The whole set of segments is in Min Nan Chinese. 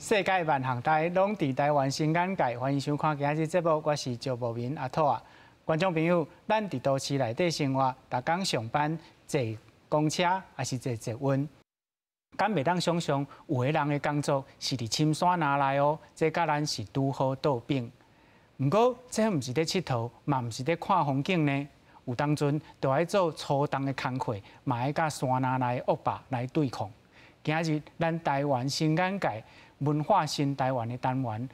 世界萬項台攏佇台灣新眼界，歡迎收看今日節目，我是趙博明阿兔仔。觀眾朋友，咱佇都市內底生活，逐工上班坐公車，抑是坐捷運，敢袂當想像有的人的工作是佇深山林內哦，這佮咱是拄好倒反。毋過，這毋是咧𨑨迌，嘛毋是咧看風景呢。有當陣就愛做粗重的工課，嘛愛佮山林內惡霸來對抗。今日咱台灣新眼界文化新台灣的單元，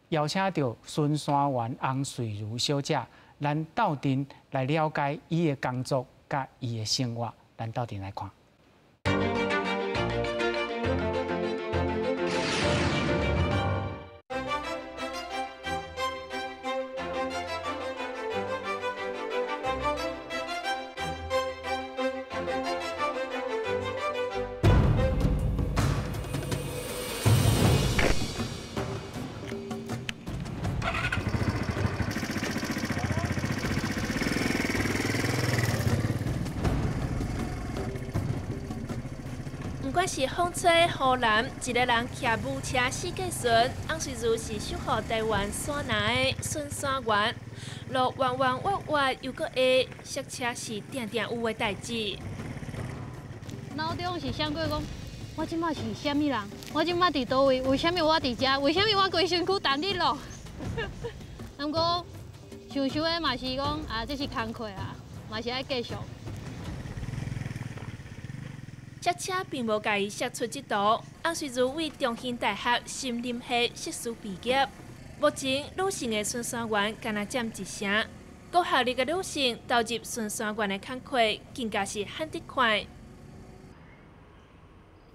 邀請著巡山員洪穗如小姐，咱鬥陣來了解伊的工作佮伊的生活，咱鬥陣來看。毋管是風吹雨淋，一个人騎母車四界巡，洪穗如是守護台灣山林的巡山員。路彎彎彎彎又閣會塞車是定定有的代誌。腦中是想過講，我這馬是啥物人？我這馬佇佗位？為啥物我佇遮？為啥物我規身軀逐日咯？毋過想想的嘛是講啊，這是工課啊，嘛是愛繼續。塞車並無共伊摔出這途。洪穗如為中興大學森林系碩士畢業。目前女性的巡山員敢若佔一成，高學歷的女性投入巡山員的工課更加是罕得看。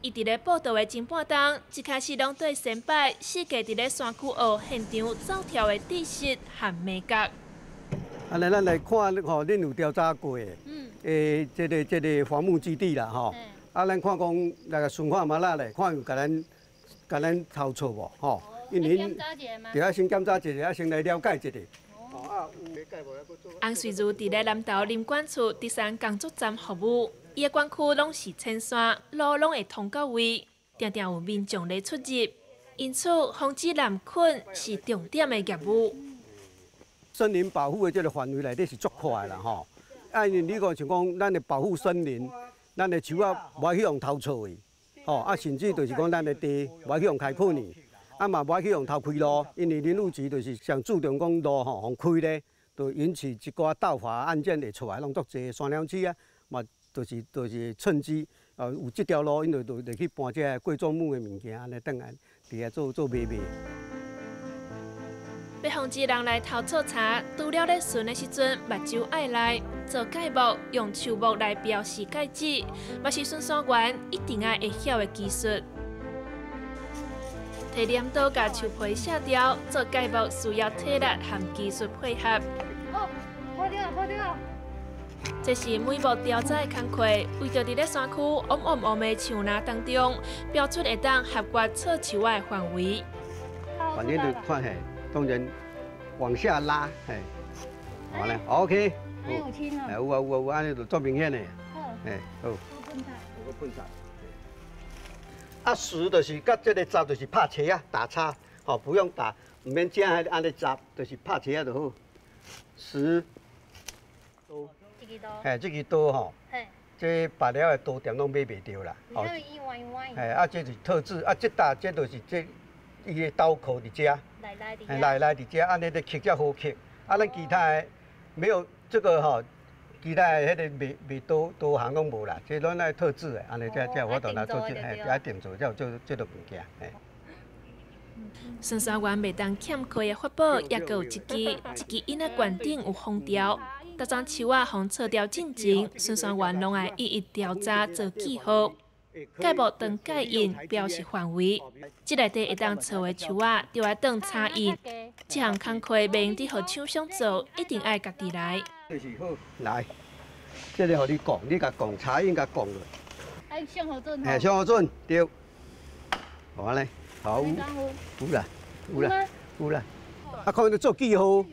伊佇咧報道的前半冬，一開始攏對先輩四界佇咧山區學現場走跳的知識和眉角。按呢，咱來看吼，恁有調查過的，這個伐木基地啦，吼。啊，咱看講來個巡看嘛啦咧，看有共咱偷錯無吼？因為對啊，先檢查一下，啊，先來了解一下。洪穗如佇咧南投林管處第三工作站服務，伊的管區攏是淺山，路攏會通到位，定定有民眾咧出入，因此防止濫墾是重點的業務。森林保護的這個範圍內底是足闊的啦，吼！啊，因為你講像講，咱的保護森林。咱的樹仔無愛去予偷錯去，吼啊，甚至就是講咱的地無愛去予開墾去，啊嘛無愛去予偷開路，因為林務局就是上注重講路吼，予開咧，就引起一寡盜伐案件會出來，攏足濟山鳥鼠啊，嘛就是趁機，有這條路，𪜶就去搬這个貴重木的物件，按呢轉來佇遐做做買賣。欲防止人來偷錯柴，除了咧巡的時陣，目睭愛來做蓋木，用樹木來標示界址，嘛是巡山員一定愛會曉的技術。提鐮刀共樹皮卸掉，做蓋木需要體力和技術配合。哦，破掉了，破掉了。這是每木調查的工課，為著佇咧山區嗡嗡嗡的樹林當中，標出會當合法採樹仔的範圍。反正就看嘿，當然。往下拉，嘿，好咧，OK。有青啊！有啊有啊有，按呢就足明顯的。嘿，好。有個噴灑。啊，十就是佮這個十就是拍斜仔打叉，吼，不用打，毋免正按呢十，就是拍斜仔就好。十。刀。這支刀。嘿，這支刀吼。嘿。這別了的刀店攏買袂著啦。吼。嘿，啊，這是特製，啊，這搭這就是這。伊的刀口佇遮，內內佇遮，按呢咧刻才好刻。啊，咱其他的沒有這個吼，其他的彼個賣賣刀刀行攏無啦，這攏愛特製的，按呢才有法度來做這，嘿，愛定做才有做這个物件。嘿。巡山員袂當欠缺的法寶，猶閣有一支，這支鷹仔懸頂有封條，逐欉樹仔予鑿掉進前，巡山員攏愛一一調查做記號。蓋木當蓋印標示範圍，這內底會當採的樹仔，著愛當插印。這項工課袂用得予廠商做，一定愛家己來。就是好，來，這个予你摃，你共摃插印共摃落。愛上好準。嘿，上好準，對。好按呢，好，有啦，有啦，有啦。啊，看你做記號，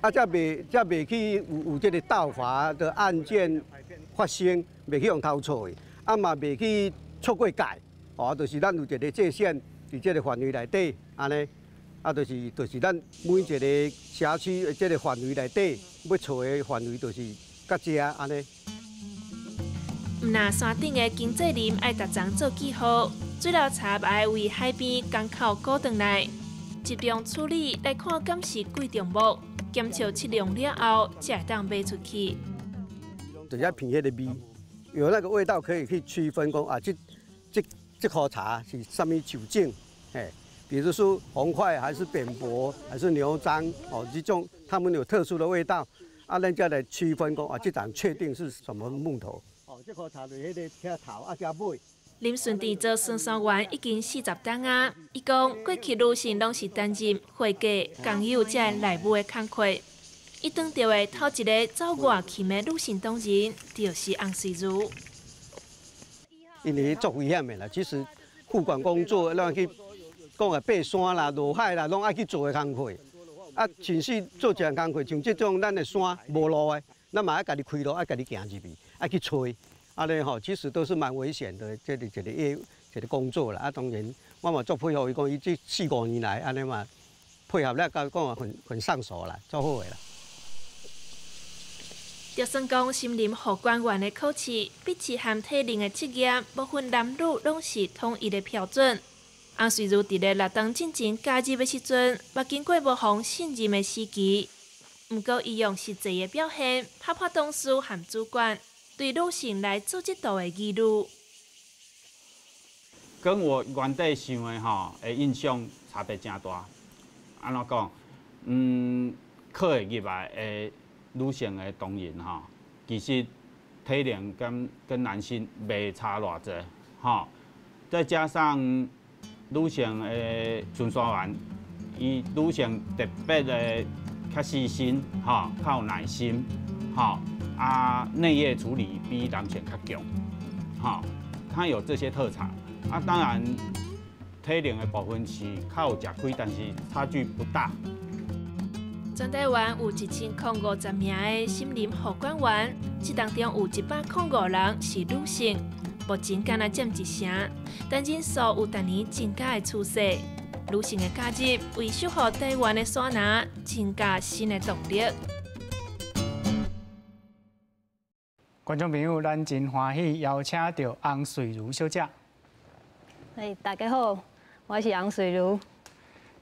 啊，才袂去有這个盜伐的案件發生，袂去予偷錯的，啊嘛袂去。錯過界，哦，就是咱有一個界線，佇這个範圍內底，按呢，啊，就是咱每一个社區的這个範圍內底，欲採的範圍就是到遮按呢。毋若山頂的經濟林愛逐層做記號，水流柴愛為海邊港口顧轉來，集中處理來看，敢是貴重木，檢測質量了後，才會當賣出去。就是愛聞彼个味，有那個味道可以去區分講啊，這棵柴是啥物樹種，嘿，比如說紅檜還是扁柏還是牛樟哦，這種它們有特殊的味道，啊，咱才來區分講啊，這種確定是什麼木頭。哦，這棵柴就是彼个車頭啊，車尾。林順治做巡山員已經40冬啊，伊講過去女性攏是擔任會計、工友這个內務的工課。伊當著的頭一个走外勤的女性黨人，就是洪瑞如。因為足危險的啦，其實護管工作，咱去講啊，爬山啦、落海啦，攏愛去做的工課。啊，甚至做一項工課，像這種咱的山無路的，咱嘛愛家己開路，愛家己行入去，愛去揣。按呢吼，其實都是蠻危險的，這个一個業一個工作啦。啊，當然我嘛足佩服伊，講伊這四五年來按呢嘛配合了，佮講很上手啦，足好的啦。就算講森林護管員的考試、筆試和體能的測驗，無分男女，攏是統一的標準。洪瑞如佇咧6冬進前加入的時陣，嘛經過無予信任的時期。毋過，伊用實際的表現，拍破董事和主管對女性來做這道的疑慮。跟我原底想的吼的印象差別誠大。按怎講？考會入來的女性的同仁吼，其實體能跟男性袂差偌濟，吼。再加上女性的巡山員，伊女性特別的較細心，吼，較有耐心，吼，啊，內業處理比男性較強，吼，他有這些特長。啊，當然體能的部分是較有食虧，但是差距不大。全台灣有1050名的森林護管員，這當中有105人是女性，目前敢若佔一成，但人數有逐年增加的趨勢。女性的加入，為守護台灣的山林增加新的動力。觀眾朋友，咱真歡喜邀請到洪瑞如小姐。嘿，大家好，我是洪瑞如。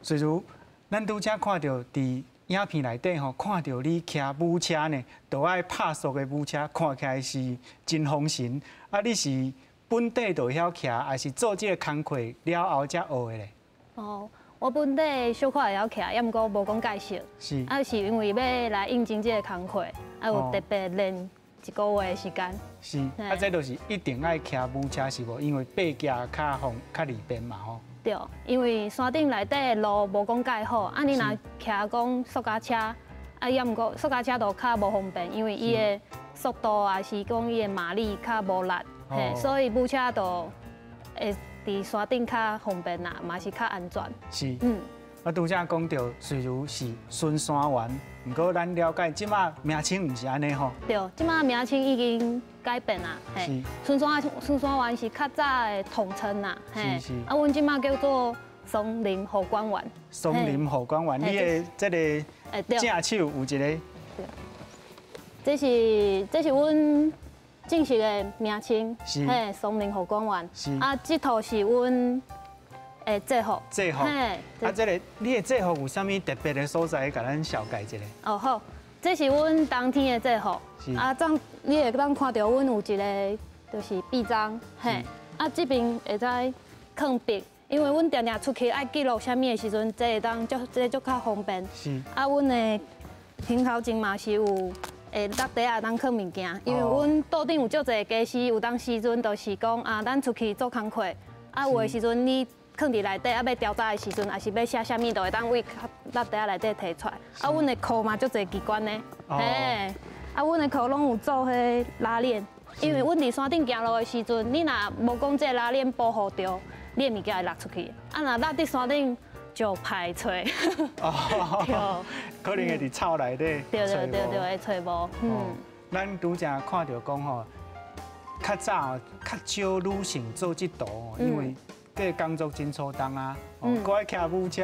瑞如，咱拄才看到佇影片內底吼，看到你騎母車呢，都愛拍速的母車，看起來是真風神。啊，你是本地就會曉騎，還是做這个工課了後才學的咧？哦，我本地小可會曉騎，也毋過無講介熟。是。啊，是因為欲來應徵這个工課，啊有特別練一个月的時間。是。啊，這就是一定愛騎母車是無？因為爬行較方較利便嘛吼。對，因為山頂內底的路無講蓋好，啊，你若騎講塑膠車，啊，也毋過塑膠車就較無方便，因為伊的速度也是講伊的馬力較無力，嘿，所以母車就會佇山頂較方便啦，嘛是較安全。是，啊，拄才講著，雖然是巡山員，毋過咱了解，這馬名稱毋是按呢吼。對，這馬名稱已經改變啦，嘿，巡山員是較早的統稱啦，嘿，啊，阮這馬叫做松林護管員。松林護管員，你的這个正手有一个。這是阮正式的名稱，嘿，松林護管員。啊，這套是阮的制服。制服。啊，這个你的制服有啥物特別的所在，共咱紹介一下？哦好，這是阮冬天的制服。啊，這你會當看著阮有一个就是臂章，嘿。啊，這邊會使囥筆，因為阮定定出去愛記錄啥物的時陣，這會當足這足較方便。啊，阮的胸口前嘛是有會落地仔當囥物件，因為阮桌頂有足濟家私，有當時陣就是講啊，咱出去做工課，啊有的時陣你囥佇內底啊，欲調查的時陣，抑是欲寫啥物，就會當位落袋仔內底提出來。啊，阮的褲嘛足濟機關的，嘿，啊，阮的褲攏有做彼拉鏈，因為阮佇山頂行路的時陣，你若無講這拉鏈保護著，你的物件會落出去。啊，若落佇山頂就歹揣。哦，可能會佇草內底。對對對對，會揣無。嗯。咱拄才看著講吼，較早較少女性做這道，因為這個工作真粗重啊，哦，閣愛騎母車，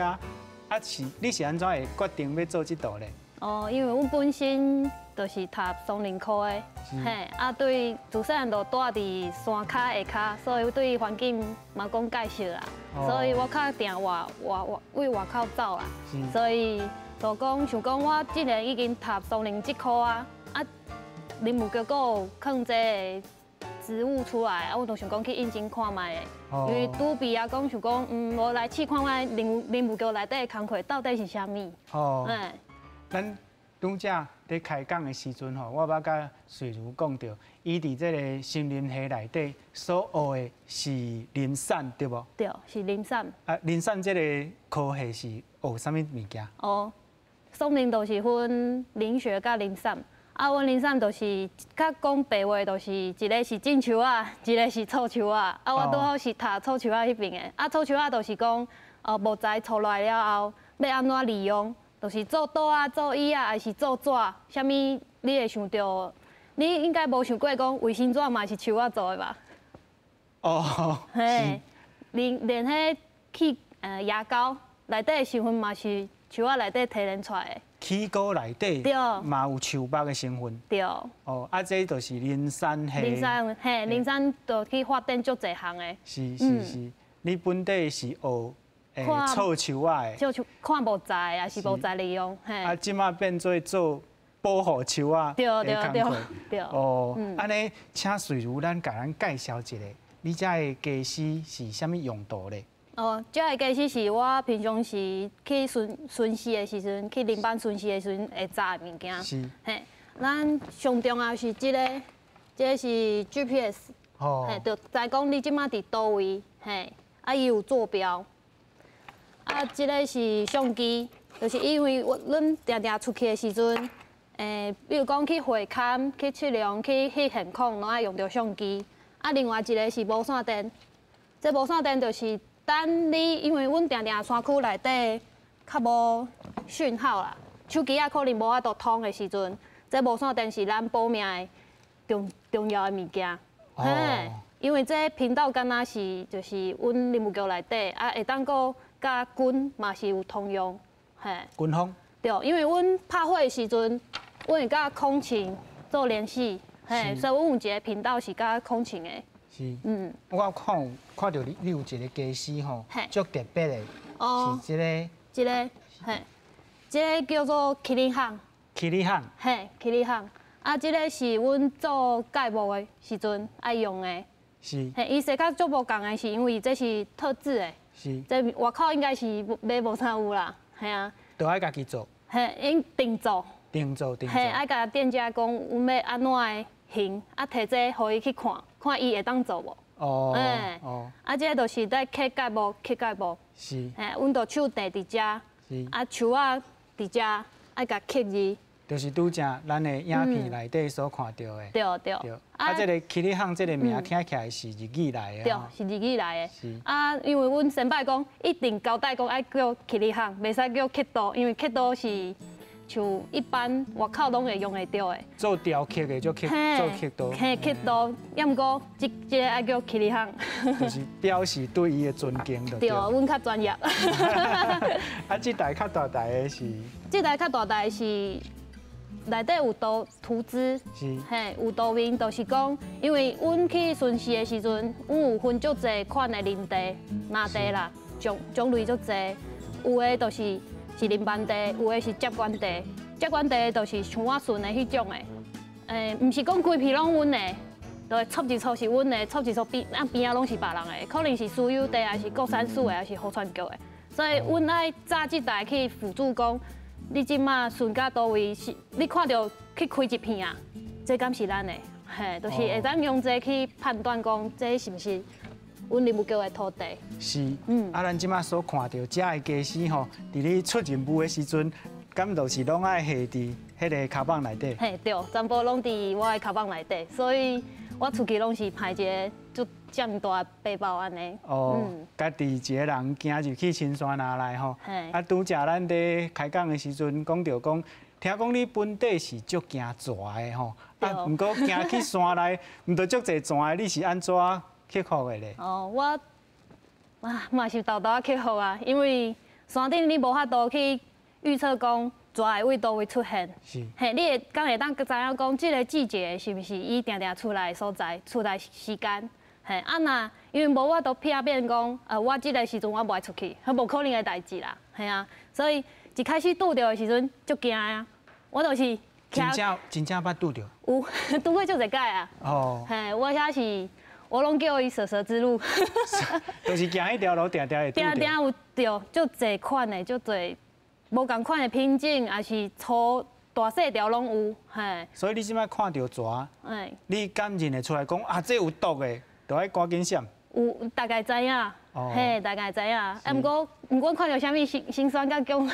啊是，你是按怎會決定欲做這道咧？哦，因為阮本身就是讀松林科的，嘿，啊對，自細漢就蹛佇山跤下跤，所以對環境嘛講介紹啦，所以我較定外外外為外口走啦，所以就講想講我既然已經讀松林這科啊，啊林務局閣有囥這个植物出來，啊，我就想講去應徵看覓，因為拄畢業講想講，我來試看覓林務局內底的工課到底是啥物。哦，咱拄才佇開講的時陣吼，我捌佮穗如講著，伊佇這个森林系內底所學的是林產，對無？對，是林產。啊，林產這个科系是學啥物物件？哦，松林就是分林學佮林產。啊，阮林產就是較講白話，就是一个是種樹仔，一个是锉樹仔。啊，我拄好是讀锉樹仔彼邊的。啊，锉樹仔就是講，木材锉落來了後，欲按怎利用，就是做桌仔、做椅仔，還是做紙，啥物你會想著？你應該無想過講衛生紙嘛是樹仔做的吧？哦，嘿，連彼去牙膏內底的成分嘛是樹仔內底提煉出來的。起膏內底嘛有樹木的成分。對。哦，啊，這就是林產系。林產嘿，林產就去發展足濟項的。是是是，你本底是學锉樹仔的。锉樹看木材，抑是木材利用。嘿。啊，這馬變做做保護樹仔的工課。對。哦，按呢，請穗如咱共咱介紹一下，你遮的家私是啥物用途咧？哦，這个家私是我平常時去巡巡視的時陣，去林班巡視的時陣會紮的物件。是。嘿，咱上重要是這个，這个是 GPS。哦。嘿，就知講你這馬佇佗位，嘿，啊，伊有坐標。啊，這个是相機，就是因為我阮定定出去的時陣，比如講去會勘、去測量、去翕現況，攏愛用著相機。啊，另外一个是無線電，這無線電就是。等你，因為阮定定山區內底較無訊號啦，手機仔可能無法度通的時陣，這無線電是咱保命的重重要的物件。嘿，因為這頻道敢若是就是阮林務局內底啊，會當閣佮軍嘛是有通用，嘿。軍方。對，因為阮拍火的時陣，阮會佮空勤做聯繫，嘿，所以阮有一个頻道是佮空勤的。是，我看看著你，你有一个家私吼，足特別的，是這个，這个，嘿，這个叫做麒麟巷。麒麟巷。嘿，麒麟巷。啊，這个是阮做蓋木的時陣愛用的。是。嘿，伊踅較足無仝的，是因為這是特製的。是。這外口應該是買無啥有啦，嘿啊。都愛家己做。嘿，𪜶定做。定做定做。嘿，愛共店家講，阮欲按怎的型，啊，提這予伊去看。看伊會當做無？哦，欸哦，啊，這个就是咧刻蓋木，刻蓋木。是。嘿，阮就手提佇遮，啊，樹仔佇遮，愛共刻字。就是拄才咱的影片內底所看著的。對對。對。啊，這个麒麟巷這个名聽起來是日語來的。對，是日語來的。是。啊，因為阮先擺講，一定交代講愛叫麒麟巷，袂使叫刻度，因為刻度是。像一般外口攏會用會著的，做雕刻的就刻做刻刀，嘿，刻刀，抑毋過這這个愛叫麒麟巷，就是表示對伊的尊敬就對。對，阮較專業。啊，這台較大台的是？這台較大台是內底有圖圖紙，是，嘿，有圖面，就是講，因為阮去巡視的時陣，阮有分足濟款的林地、林地啦，種種類足濟，有的就是。是林班地，有的是接管地，接管地就是像我巡的彼種的，毋是講規片攏阮的，就會插一撮是阮的，插一撮邊啊邊仔攏是別人的，可能是私有地，還是國產署的，還是河川局的，所以阮愛紮這台去輔助講，你這馬巡到佗位是，你看著去開一片啊，這敢是咱的，嘿，就是會當用這去判斷講，這是毋是阮林務局的土地。是，啊，咱這馬所看著遮的家私吼，佇你出任務的時陣，敢就是攏愛下佇彼个跤衞內底？嘿，對，全部攏佇我的跤衞內底，所以我出去攏是揹一个足遮爾大的背包按呢。哦，家己一个人行入去深山林內吼。啊，拄才咱佇開講的時陣講著講，聽講你本底是足驚蛇的吼，啊，毋過行去山內，毋著足濟蛇，你是按怎克服的咧？哦，我哇，嘛是沓沓仔克服啊，因为山顶你无法度去预测讲蛇会佗佗位出现。嘿，你会敢会当知影讲这个季节是毋是伊定定出来的所在、出来时间？嘿，啊若因为无法度避免讲，我这个时阵我无爱出去，彼无可能的代志啦，嘿啊，所以一开始拄著的时阵足惊啊，我就是真正真正捌拄著？有拄过足济摆啊。哦。嘿，我遐是，我拢叫伊蛇蛇之路。就是行彼条路，定定会拄著。定定有著，足济款的，足济无仝款的品种，也是粗大细条拢有，嘿。所以你这摆看著蛇，你敢认得出来讲啊？这有毒的，就爱赶紧闪。有大概知影，嘿，大概知影。啊，毋过毋管看著啥物，心酸甲讲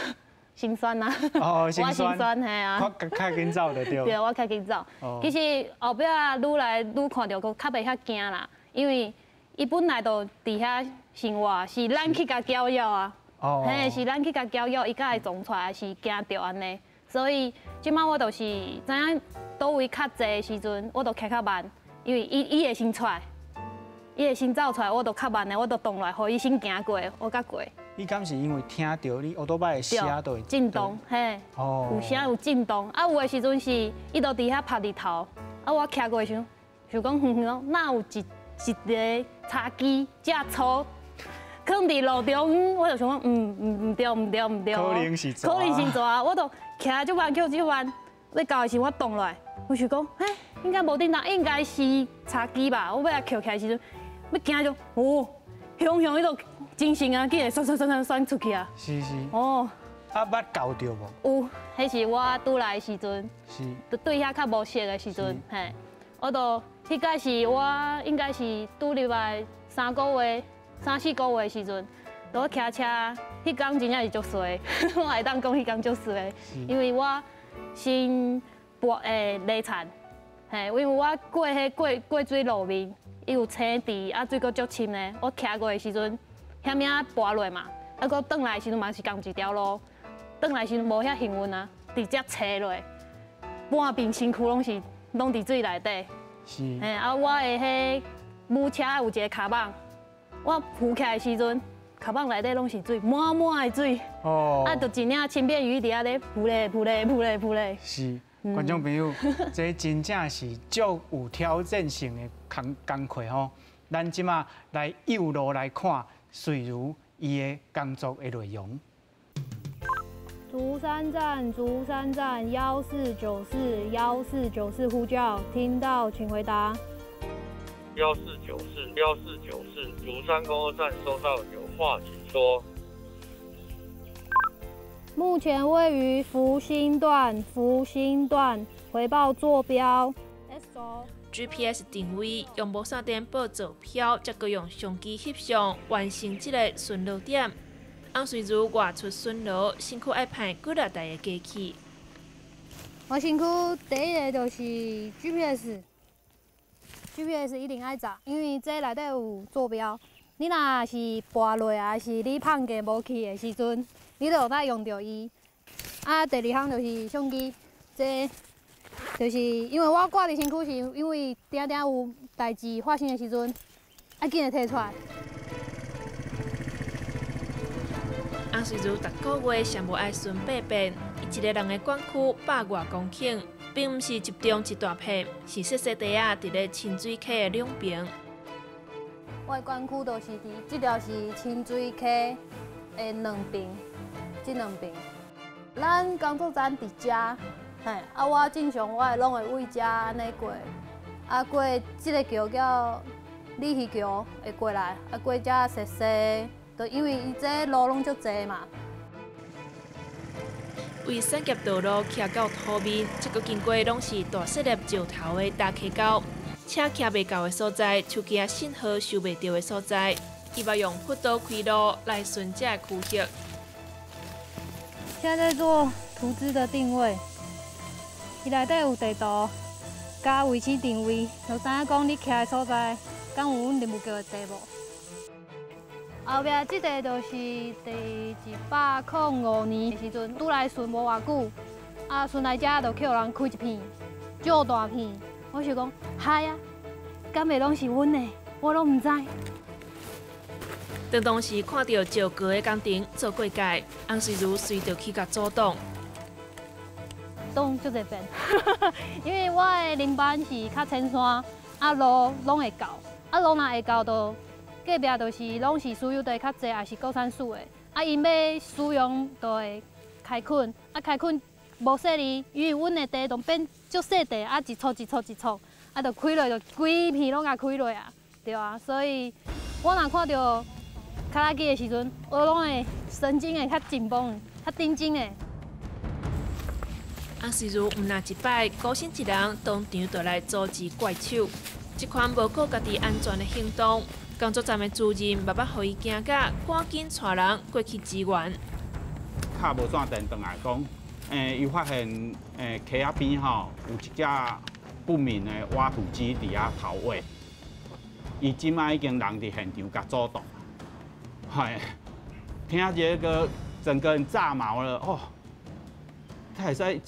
心酸啊。哦，心酸，嘿啊。我较紧走就对。对，我较紧走。其实后壁愈来愈看著，阁较袂遐惊啦，因为伊本来就伫遐生活，是咱去共搅扰啊。哦。嘿，是咱去共搅扰，伊才会撞出来，是惊著按呢。所以这摆我就是知影佗位较济的时阵，我就骑较慢，因为伊会先出来。伊会先走出来，我就较慢的，我就挡落来，予伊先行过，我才过。你敢是因为听著你乌托邦的声就会震动，嘿，有声有震动，啊，有的时阵是伊就伫遐曝日头，啊，我骑过的时阵，想讲远远哪有一个柴机遮粗，囥伫路中，我就想讲，毋对毋对毋对，可能是可能是蛇，我就骑足慢，叫足慢，欲到的时阵我挡落来，我想讲，嘿，应该无震动，应该是柴机吧，我欲来捡起来的时阵。欲惊就哦，雄雄彼就精神啊，竟然旋旋旋旋旋出去啊！是是。哦，啊，捌咬著无？有，彼是我拄来的时阵，就对遐较无熟的时阵，嘿，我就彼摆是我应该是拄入来3个月、3、4个月的时阵，我骑车，彼工真正是足衰，我会当讲彼工足衰，因为我先跋犁田，嘿，因为我过彼过过水路面。伊有青池，啊水阁足深的。我骑过的时阵，遐物仔跋落嘛，啊，阁转来的时阵嘛是仝一条路，转来时阵无遐幸运啊，直接切落，半边身躯拢是拢伫水内底。是。嘿，啊，我的彼母车有一个卡板，我浮起来的时阵，卡板内底拢是水，满满的水。哦。啊，就一领轻便雨衣伫遐咧浮咧浮咧浮咧浮咧。是。观众朋友，这真正是足有挑战性的工课吼。咱这马来诱路来看穗如伊的工作的内容。竹山站，竹山站，1494，1494呼叫，听到请回答。1494，1494，竹山公路站收到，有话请说。目前位于福兴段，福兴段回报坐标 S 轴。 GPS 定位，用无线电报坐标，再阁用相机翕相，完成这个巡逻点。翁穗如外出巡逻，身躯爱派几若台的机器。我身躯第一个就是 GPS，GPS 一定爱查，因为这内底有坐标。你若是跋落，还是你放假无去的时阵，你就有当用著伊。啊，第二项就是相机，这就是因为我挂伫身躯，是因为定定有代志发生的时阵，爱紧会提出来。翁穗如逐个月上无爱巡八遍，伊一个人的管区百外公顷，并毋是集中一大片，是细细块仔伫咧清水溪的两边。我的管区就是伫这条是清水溪的两边，这两边。咱工作站伫遮，嘿，啊，我正常我会拢会为遮按呢过，啊，过这个桥叫鲤鱼桥会过来，啊，过遮踅踅，就因为伊这路拢足济嘛。为产业道路骑到土面，这个经过拢是大细粒石头的大溪沟，车骑袂到的所在，手机信号收袂著的所在，伊嘛用坡道开路来巡这个区域。现在在做图资的定位，伊内底有地图，加位置定位，就知影讲你徛的所在，敢有阮林务局的地无？后壁这个就是伫105年的时阵，拄来巡无偌久，啊巡来遮就去予人开一片，足大片。我想讲，嗨啊，敢会拢是阮的，我拢毋知。當當時看著石膏的工程做過界，翁瑞如隨著去共阻擋。擋足濟遍，因為我的林班是較淺山，啊路攏會到，啊路若會到，就隔壁就是攏是私有地較濟，也是國產署的，啊𪜶欲使用就會開墾，啊開墾無細膩，因為阮的地都變足細地，啊一撮一撮一撮，啊就開落就規片攏共開落啊，對啊，所以我若看著拖拉機的時陣，我攏會神經會較緊繃、較緊張的。翁瑞如毋若一擺，孤身一人當場就來阻止怪手，這款無顧家己安全的行動，工作站的主任嘛捌予伊驚甲，趕緊帶人過去支援。敲無線電轉來講，伊發現溪仔邊吼有一隻不明的挖土機佇遐投挖，伊這擺已經人佇現場共阻擋，嘿，聽這個整個人炸毛了哦。他會使一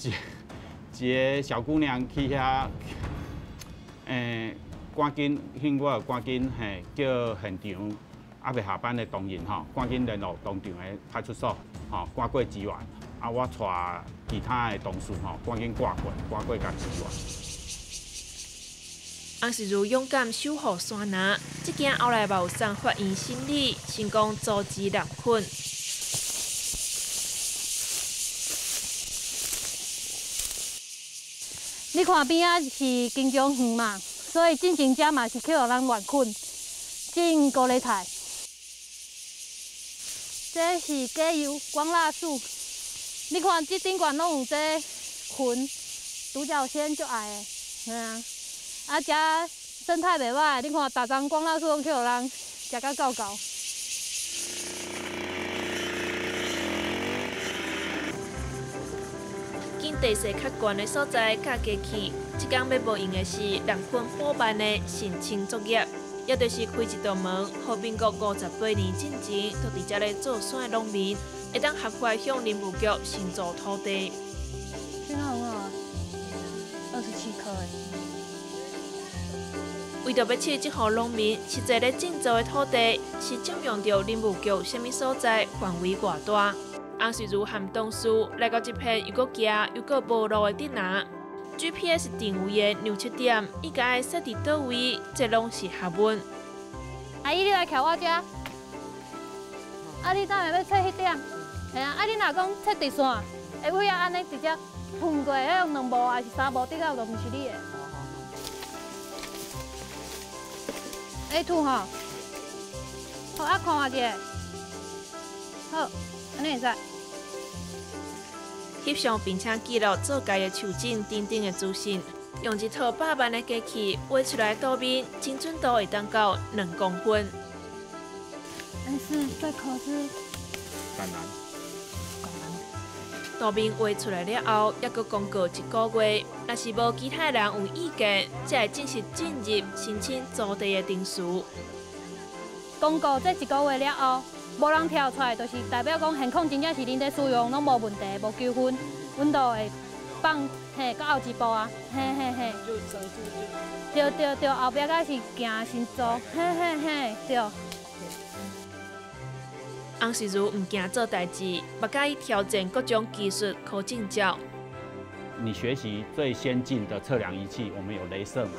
個小姑娘去遐，趕緊，向我趕緊嘿叫現場猶未下班的同仁吼，趕緊聯絡當場的派出所吼，趕過支援。啊，我帶其他的同事吼，趕緊掛過，趕過共支援。翁瑞如勇敢守護山林，這件後來嘛有送法院審理，成功阻止濫墾。你看邊仔是金鐘園嘛，所以進前遮嘛是去予人亂墾，種高麗菜。這是果油廣蠟樹，你看這頂懸攏有這雲，獨角仙足愛的，嘿啊。啊，遮生態袂歹，你看逐丛廣蠟樹攏去予人食甲夠夠。揀地勢較懸的所在架機器，這工欲無閒的是濫墾夥伴的申請作業，也就是開一道門，予民國58年進前都佇遮咧做山的農民，會當合法向林務局申租土地。這很好啊，27塊。為著欲試這戶農民實際咧種植的土地是佔用著林務局啥物所在，範圍偌大。翁瑞如和同事來到這片又閣行又閣無路的鎮仔，GPS 定位的量測點，應該設佇佗位，這攏是學問。阿姨，你來徛我遮。啊，你等下欲測彼點？嘿啊，啊，你若講測直線，會位啊按呢直接噴過，彼用2步還是3步，底下就毋是你的。欸，土吼，好啊，看下者，好，按呢會使。翕相並且記錄做界的樹種等等的資訊，用一套100萬的機器畫出來圖面，精準度會當到2公分。但是這顆是橄欖。圖面畫出來了後，猶閣公告1個月，若是無其他人有意見，才會正式進入申請租地的程序。公告這1個月了後，無人跳出來，就是代表講現況真正是恁咧使用，攏無問題，無糾紛，阮就會放嘿，到後一步啊，嘿嘿嘿。對對對，後壁才是行申租，嘿嘿嘿，對。翁瑞如毋驚做代誌，嘛佮意挑戰各種技術考證照。你學習最先進的測量儀器，我們有雷射嘛？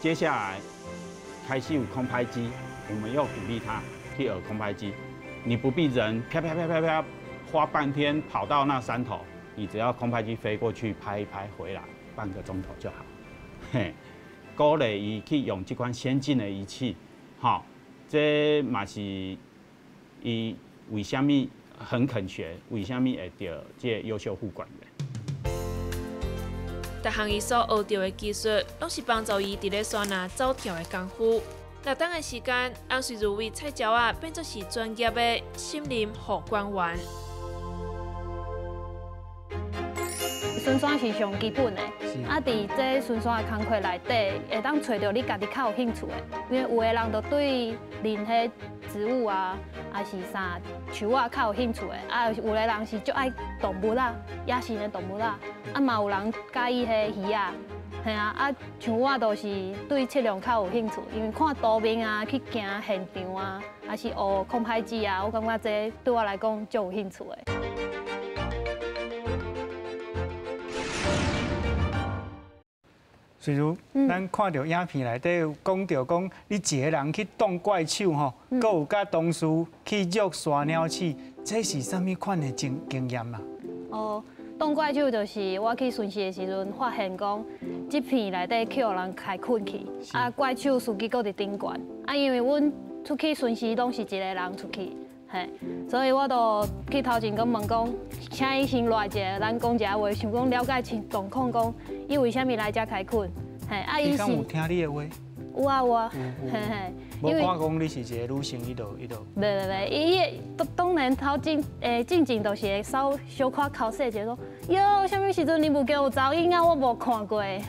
接下來開始有空拍機，我們又鼓勵他去學空拍機。你不必人啪啪啪啪啪花半天跑到那山頭，你只要空拍機飛過去拍一拍回來，半個鐘頭就好。嘿，鼓勵伊去用這款先進的儀器，吼，這嘛是伊為啥物很肯學，為啥物會得這個優秀護管員。逐項伊所學著的技術，攏是幫助伊佇咧山林走跳的功夫。6冬的時間，翁瑞如為菜鳥仔變作是專業的森林護管員。巡山是上基本的，啊，佇這巡山的工課內底，會當揣著你家己較有興趣的，因為有的人就對林彼植物啊，還是啥樹啊較有興趣的，啊，有的人是足愛動物啊，野生的動物啊，啊嘛有人佮意彼魚仔，嘿啊，啊，像我就是對測量較有興趣，因為看圖面啊，去行現場啊，還是學空拍機啊，我感覺這對我來講足有興趣的。所以，咱看著影片內底有講著講，你一个人去擋怪手吼，閣有佮同事去捉山鳥鼠，這是啥物款的經驗啊？哦，擋怪手就是我去巡視的時陣，發現講這片內底去予人開墾去，啊怪手司機閣佇頂懸，啊因為阮出去巡視攏是一個人出去，嘿，所以我就去頭前閣問講，請伊先落來一下，咱講一下話，想講了解清狀況，講伊為啥物來遮開墾，嘿，啊伊是有聽你的話？有啊有啊，嘿嘿，無看講你是一個女性，伊就伊就。袂袂袂，伊當然頭前進前就是會稍小可剾洗一下講，喲，啥物時陣林務局有查某囡仔，我無看過，嘿，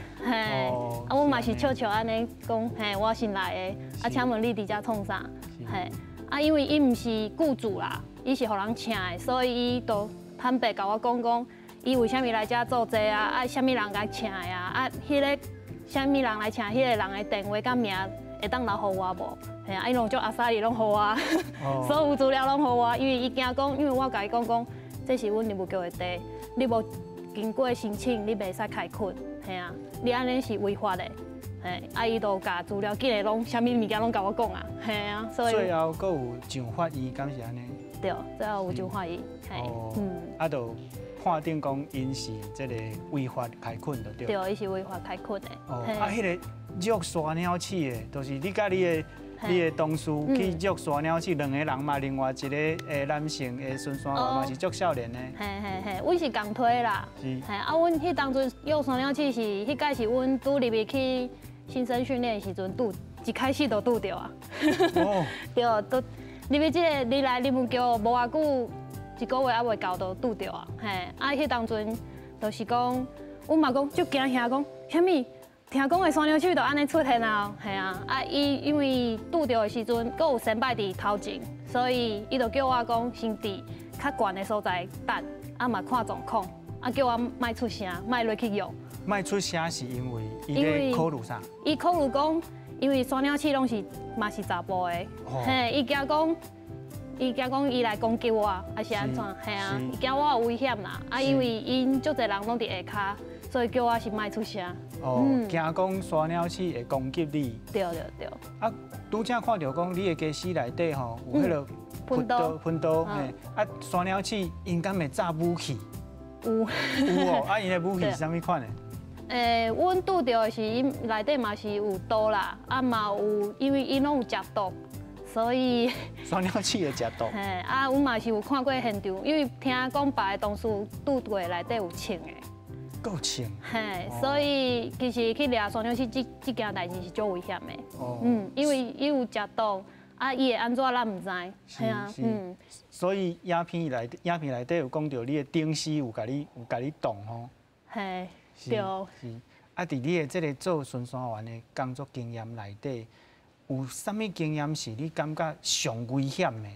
啊我嘛是笑笑按呢講，嘿，我新來的，啊請問你佇遮創啥？嘿，啊因為伊毋是雇主啦，伊是予人請的，所以伊都坦白共我講講，伊為啥物來遮做這啊？啊，啥物人共請的啊？啊，彼个啥物人來請，彼个人的電話佮名會當留予我無？嘿啊，伊攏足阿莎力攏予我，所有資料攏予我，因為伊驚講，因為我共伊講講，這是阮林務局的地，你無經過申請，你袂使開墾，嘿啊，你按呢是違法的，嘿，啊伊就共資料，竟然攏啥物物件攏共我講啊，嘿啊，所以最後閣有上法院，敢是按呢？對，最後有上法院，嘿，啊，就判定講𪜶是這个違法開墾就對。對，伊是違法開墾的。哦，啊，彼个捉山鳥鼠的，就是你佮你的同事去捉山鳥鼠，兩個人嘛，另外一個男性的巡山員嘛是足少年的。嘿嘿嘿，阮是共推啦。是。嘿，啊，阮彼當陣捉山鳥鼠是，彼屆是阮拄入去去新生訓練的時陣拄，一開始就拄著啊。哦。對，都入去這个入來林務局無偌久。一個月猶未到就拄著啊，嘿，啊，彼當陣就是講，阮嘛講足驚嚇，講啥物？聽講的山鳥鼠就按呢出現啊，嘿啊，啊，伊因為拄著的時陣，閣有先輩佇頭前，所以伊就叫我講先佇較懸的所在等，啊嘛看狀況，啊叫我莫出聲，莫落去約。莫出聲是因為伊咧考慮啥？伊考慮講，因為山鳥鼠攏是嘛是查埔的，嘿，伊驚講。伊驚講伊來攻擊我，還是按怎？嘿啊，伊驚我有危險啦。啊，因為𪜶足濟人攏佇下跤，所以叫我是莫出聲。哦，驚講山鳥鼠會攻擊你。對對對。啊，拄才看著講你的家私內底吼有彼个噴刀，噴刀嘿。啊，山鳥鼠𪜶敢會炸武器？有。有哦，啊，𪜶的武器是啥物款的？阮拄著的是𪜶內底嘛是有刀啦，啊嘛有，因為𪜶攏有食毒。所以山鳥鼠會食毒。嘿，啊，阮嘛是有看過現場，因為聽講別个同事拄過內底有銃的。夠槍。嘿，所以其實去掠山鳥鼠這件代誌是足危險的。哦。嗯，因為伊有食毒，啊，伊會按怎咱毋知。是是。嗯。所以影片內底有講著你的頂司有共你擋吼。嘿，對。是。啊，佇你的這个做巡山員的工作經驗內底，有啥物經驗是你感覺上危險的？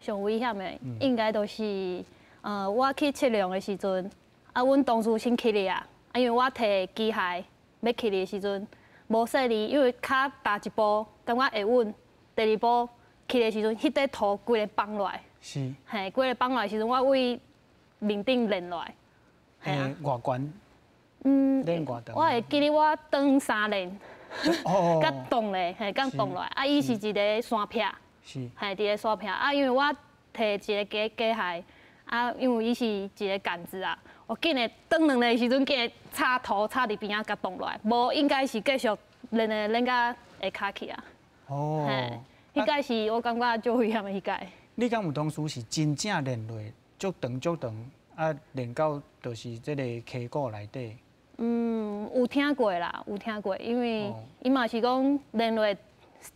上危險的，應該就是，我去測量的時陣，啊，阮同事先去咧啊，啊，因為我提機械欲去的時陣，無細膩，因為跤踏一步感覺會穩，第二步去的時陣，彼塊土規个放落來，是，嘿，規个放落來時陣，我為面頂連落來，欸，偌懸？嗯，連偌長？我會記得我長三連。佮擋咧，嘿，佮擋落來。啊，伊是一个山壁，嘿，佇个山壁。啊，因為我提一个機械，啊，因為伊是一个桿子啊，我緊的轉兩个時陣，緊的插頭插佇邊仔，共擋落來，無應該是繼續連的連甲下跤去啊。哦，嘿，彼屆是我感覺足危險的彼屆。你敢有當時是真正連落足長足長，啊，連到就是這个溪谷內底？嗯，有聽過啦，有聽過，因為伊嘛是講連落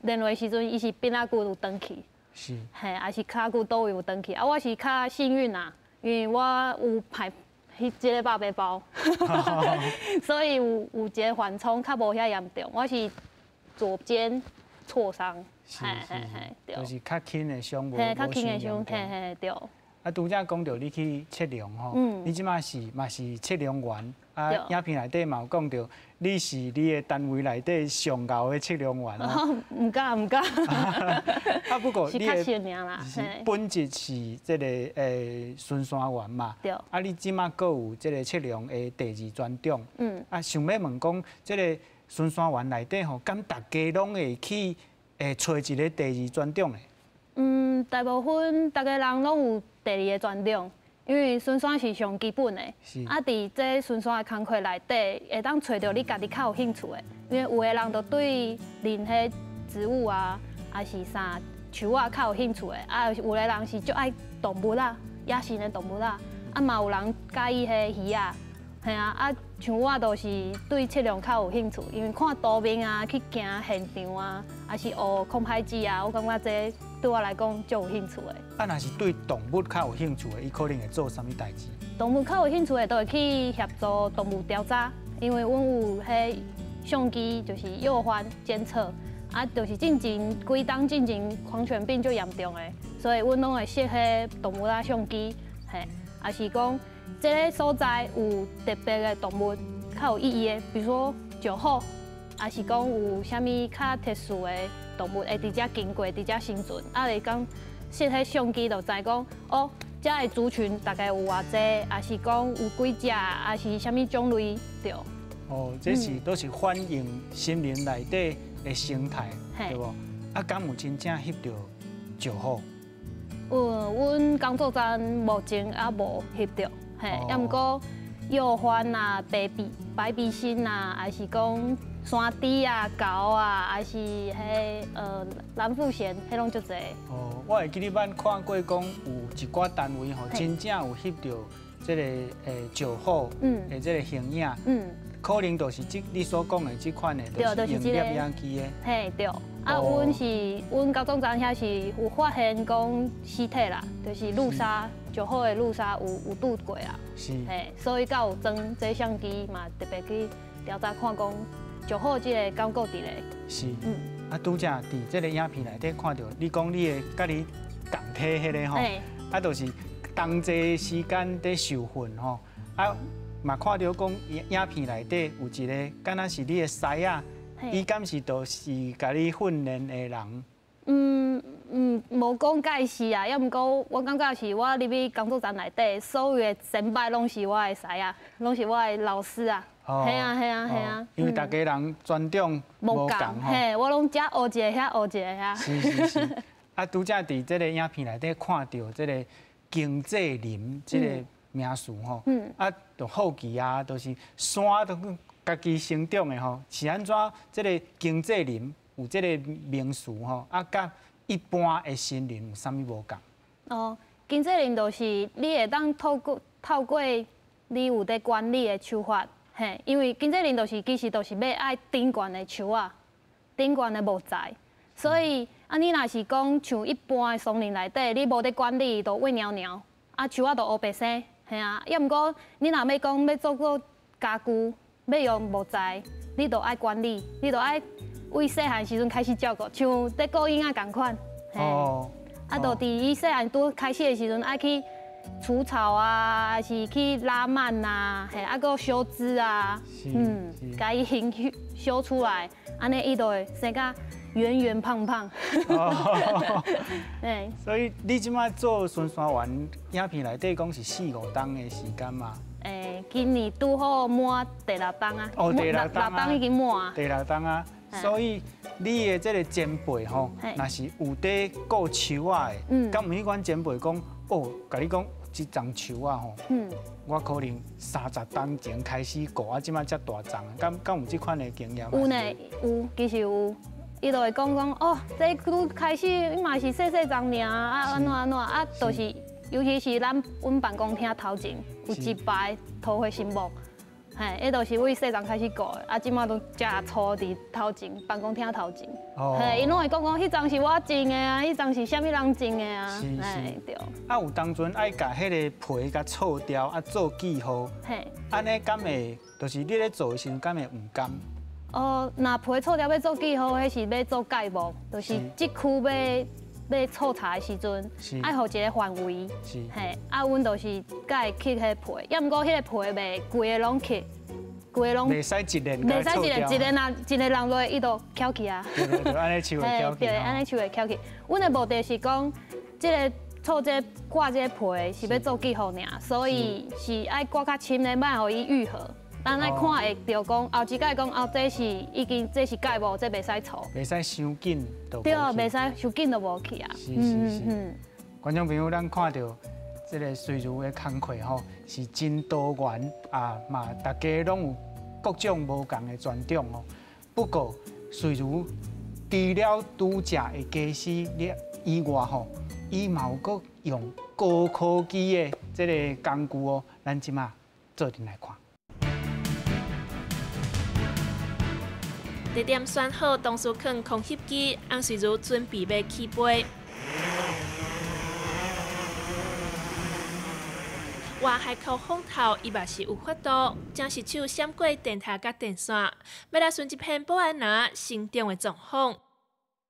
連落時陣，伊是邊仔骨有斷去，是，嘿，還是跤骨佗位有斷去。啊，我是較幸運啦，因為我有排彼這个百包，所以有一个緩衝，較無遐嚴重。我是左肩挫傷，是是是，就是較輕的傷，無較輕的傷，嘿嘿對。啊，拄才講著你去測量吼，你這馬是嘛是測量員，啊，影片內底嘛有講著，你是你的單位內底上𠢕的測量員哦。毋敢毋敢。啊，不過你的本職是這个巡山員嘛。對。啊，你這馬閣有這个測量的第二專長。啊，想欲問講，這个巡山員內底吼，敢逐家攏會去揣一个第二專長的？嗯，大部分逐家人攏有第二个專長。因為巡山是上基本的，啊，佇這巡山的工課內底，會當揣著你家己較有興趣的。因為有的人就對林彼植物啊，抑是啥樹仔較有興趣的，啊，有的人是足愛動物啊，野生的動物啊，啊嘛有人佮意彼魚仔，嘿啊，啊，像我就是對測量較有興趣，因為看圖面啊，去行現場啊，抑是學空拍機啊，我感覺這對我來講足有興趣的。啊，若是對動物較有興趣的，伊可能會做啥物代誌？動物較有興趣的，就會去協助動物調查，因為阮有彼相機，就是誘獾監測，啊，就是進前幾冬進前狂犬病足嚴重的，所以阮攏會設彼動物仔相機，嘿，抑是講這个所在有特別的動物較有意義的，比如說石虎，抑是講有啥物較特殊的動物會佇遮經過，佇遮生存，啊，會講設彼相機就知講，哦，遮的族群大概有偌濟，抑是講有幾隻，抑是啥物種類，對。哦，這是都是反映森林內底的生態，對無？啊，敢有真正翕著石虎？有，阮工作站目前猶無翕著，嘿，抑毋過鼬獾啊、白鼻白鼻心啊，抑是講山豬啊、猴啊，抑是彼藍腹鷴，彼攏足濟。哦，我會記得捌看過講有一寡單位吼，真正有翕著這个石虎的這个形影。可能就是這你所講的這款的，就是用攝影機的。嘿，對。啊，阮是阮高中站遐是有發現講屍體啦，就是路殺石虎的路殺有拄過啦。嘿，所以才有裝這相機嘛，特別去調查看講石虎這个敢閣佇咧。是。啊，拄才佇這个影片內底看著，你講你的佮你仝體彼个吼，啊，就是同齊時間佇受訓吼，啊，嘛看著講影片內底有一个，敢若是你的師仔，伊敢是就是共你訓練的人？嗯嗯，無講介是啊，抑毋過我感覺是我入去工作站內底，所有的前輩攏是我的師仔，攏是我的老師啊。嘿啊嘿啊嘿啊！因為逐家人專長無仝吼，嘿，我攏遮學一个，遐學一个遐。是是是。啊，拄才佇這个影片內底看著這个經濟林這个名詞吼，啊，就好奇啊，就是山都家己生長的吼，是按怎這个經濟林有這个名詞吼，啊，佮一般的森林有啥物無仝？哦，經濟林就是你會當透過你有佇管理的手法，嘿，因為經濟林就是其實就是欲愛頂懸的樹仔，頂懸的木材，所以啊，你若是講像一般的松林內底，你無佇管理，就臥蟯蟯，啊，樹仔就烏白生，嘿啊，抑毋過你若欲講欲做個家具，欲用木材，你就愛管理，你就愛為細漢時陣開始照顧，像佇顧囡仔仝款，哦，啊，就佇伊細漢拄開始的時陣，愛去除草啊，抑是去拉蔓啊，嘿，啊，閣修枝啊，共伊形修出來，按呢伊就會生甲圓圓胖胖。哦，所以你這擺做巡山員，影片內底講是四五冬的時間嘛？欸，今年拄好滿第六冬啊。哦，第六冬啊。六冬已經滿啊。第六冬啊，所以你的這个前輩吼，若是有佇顧樹仔的，敢有彼款前輩講，哦，共你講這叢樹仔吼，我可能30冬前開始顧，啊，這擺才大叢，敢有這款的經驗？有呢，有，其實有。伊就會講講，哦，這拄開始，伊嘛是細細叢爾啊，按怎按怎啊，就是，尤其是咱阮辦公廳頭前有一排桃花心木，嘿，彼就是為細叢開始顧的，啊，這擺都誠粗佇頭前辦公廳頭前，嘿，𪜶攏會講講，彼叢是我種的啊，彼叢是啥物人種的啊，是。對。啊，有當陣愛共彼个皮共銼掉，啊，做記號，按呢敢會，就是你咧做的時陣敢會毋甘？哦，若皮銼掉欲做記號，彼是欲做蓋木，就是這區欲銼柴的時陣，愛予一個範圍，嘿，啊，阮就是共伊去彼皮，抑毋過彼个皮袂規个攏去，规个拢。袂使一连。袂使一连，一连啊，一个人落，伊就翘起啊。对对，按呢树会翘起。对，按呢树会翘起。阮的目的是讲，这个错这挂这个皮是欲做记号尔，所以是爱挂较深的，莫予伊愈合。咱爱看会著讲，后一摆讲哦，这是已经这是钙无，这袂使错。袂使伤紧就。对，袂使伤紧就无去啊。是是是。观众朋友，咱看著这个随如的工课吼，是真多元啊，嘛，大家拢有各种无仝的专长哦。不过，随如除了拄则的家私了以外吼，伊嘛有阁用高科技的这个工具哦，咱这马做阵来看。地点选好，同事囥空翕机，翁瑞如准备欲起飞。外海口风头，伊嘛是有法度，将一手闪过电塔佮电线，欲来寻一片保安林成长的状况。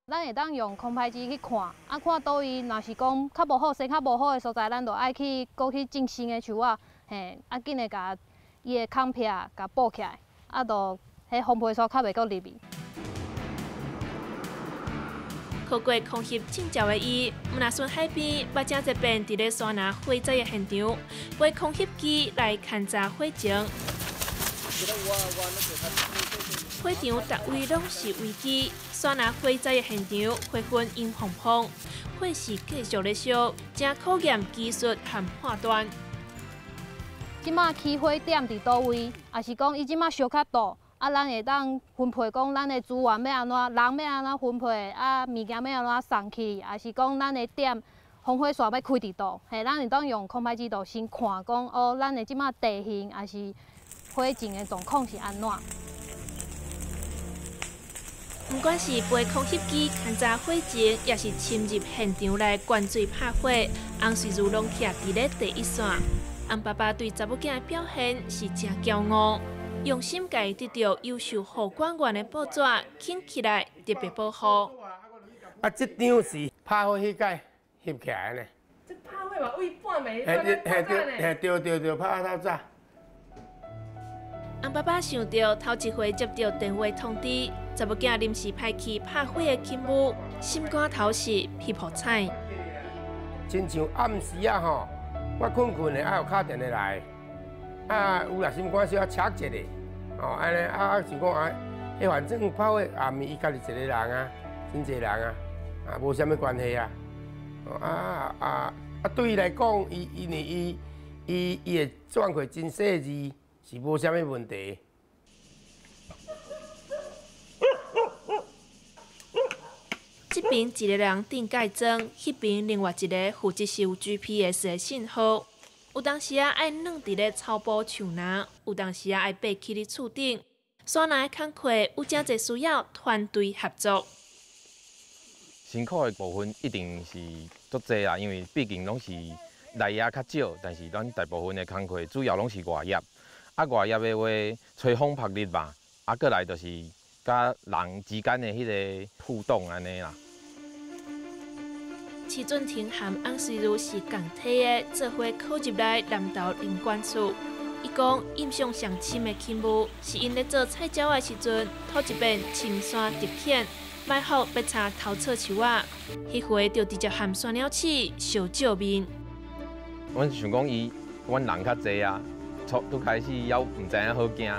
咱会当用空拍机去看，啊，看佗位，若是讲较无好、生较无好的所在，咱就爱去阁去种新的树仔，嘿，啊，紧来共伊的空隙共补起来，啊，就彼风皮沙较袂阁入去。考过空翕证照的伊，毋若巡海边，捌真济遍伫咧山林火灾的现场，飞空翕机来勘查火情。火场逐位拢是危机，山林火灾的现场，火焰阴蓬蓬，火势继续咧烧，真考验技术和判断。这马起火点伫佗位，抑是讲伊这马烧较大？啊，咱会当分配讲，咱的资源欲按怎，人欲按怎分配，啊，物件欲按怎送去，抑是讲咱的点防火线欲开伫佗，嘿，咱会当用空拍机就先看讲，哦，咱的这马地形，抑是火情的状况是按怎。不管是飞空翕机勘查火情，抑是深入现场来灌水拍火，翁瑞如拢徛伫咧第一线。翁爸爸对查某囝的表现是真骄傲。用心共伊得著优秀护管员的报纸，捡起来特别保护。啊，这张是拍火彼摆翕起来呢。这拍火嘛，为半暝嘿对，嘿对对对，拍透早。翁爸爸想著头一回接著电话通知，查某囝临时派去拍火的勤务，心肝头是翕予彩。亲像暗时啊吼，我睏睏的，啊有敲电话来。啊，有啦，心肝小可切一下，哦，按呢啊，想讲啊，彼反正拍火也毋是伊家己一个人啊，真济人啊，啊，无啥物关系啊，啊啊啊，对伊来讲，伊因为伊伊伊的状况真细腻，是无啥物问题。这边一个人顶盖装，彼边另外一个负责收 GPS 的信号。有当时仔爱软伫咧草埔树林，有当时仔爱爬起咧厝顶。山林的工课有诚济需要团队合作。辛苦的部分一定是足济啦，因为毕竟拢是内业较少，但是咱大部分的工课主要拢是外业。啊，外业的话，吹风曝日嘛，啊，阁来就是佮人之间的彼个互动按呢啦。徐俊廷和翁瑞如是仝体的，做伙考入来南投林管处。伊讲印象上深的勤务，是𪜶咧做菜鸟的时阵，头一遍深山特遣，埋伏欲查偷错树仔，彼回就直接和山鸟鼠相照面。阮想讲伊，阮人较济啊，初拄开始犹毋知影好惊，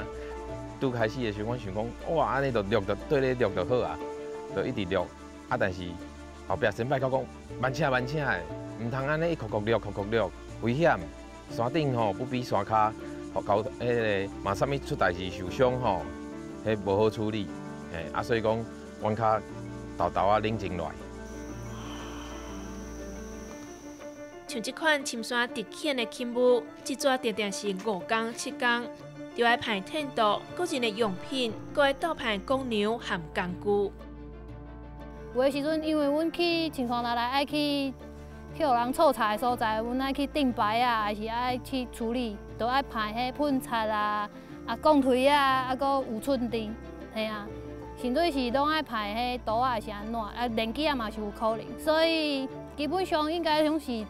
拄开始的时阵，阮想讲，哇，按呢就录就对咧录就好啊，就一直录，啊，但是。后壁先摆讲讲慢车慢车的，毋通按呢一箍箍录箍箍录，危险。山顶吼不比山跤，吼交彼个嘛啥物出代志受伤吼，彼无好处理。嘿，啊所以讲，阮较沓沓仔冷静落来。像这款深山特遣的勤务，这逝定定是5工7工，就爱派天道、个人的用品，阁爱倒派公牛和工具。有的时阵，因为阮去深山内来，爱去予人错柴的所在，阮爱去钉牌仔，还是爱去处理，都爱派彼喷漆啊、啊钢锤啊，啊阁有寸钉，嘿啊，甚至是拢爱派彼刀仔是按怎，啊电机仔嘛是有可能，所以基本上应该拢是